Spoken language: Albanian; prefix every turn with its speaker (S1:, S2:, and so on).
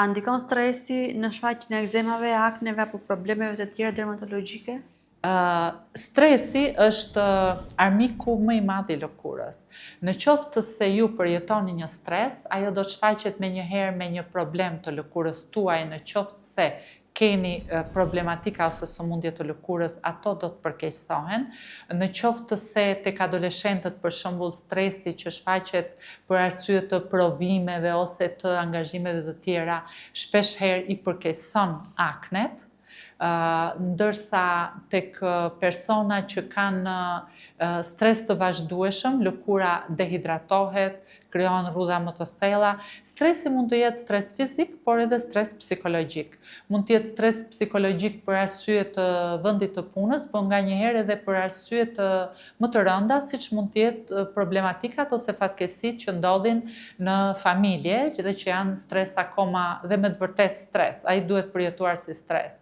S1: A ndikon stresi në shfaqjen e ekzemave, akneve apo problemeve të tjera dermatologjike?
S2: Stresi është armiku më i madh i lëkurës. Në qoftë se ju përjetoni një stres, ajo do të shfaqet menjëherë me një problem të lëkurës tuaj. Në qoftë se keni problematika ose sëmundje të lëkurës, ato do të përkeqësohen. Në qoftë se tek adoleshentët, për shembull, stresi që shfaqet për arsye të provimeve ose të angazhimeve të tjera, shpesh herë i përkeqëson aknet, ndërsa tek persona që kanë stres të vazhdueshëm, lëkura dehidratohet, krijohen rrudha më të thella. Stresi mund të jetë stres fizik, por edhe stres psikologjik. Mund të jetë stres psikologjik për arsye të vendit të punës, por nganjëherë edhe për arsye të më të rënda, siç mund të jetë problematikat ose fatkeqësitë që ndodhin në familje, që dhe që janë stres akoma dhe me të vërtet stres. Ai duhet përjetuar si stres.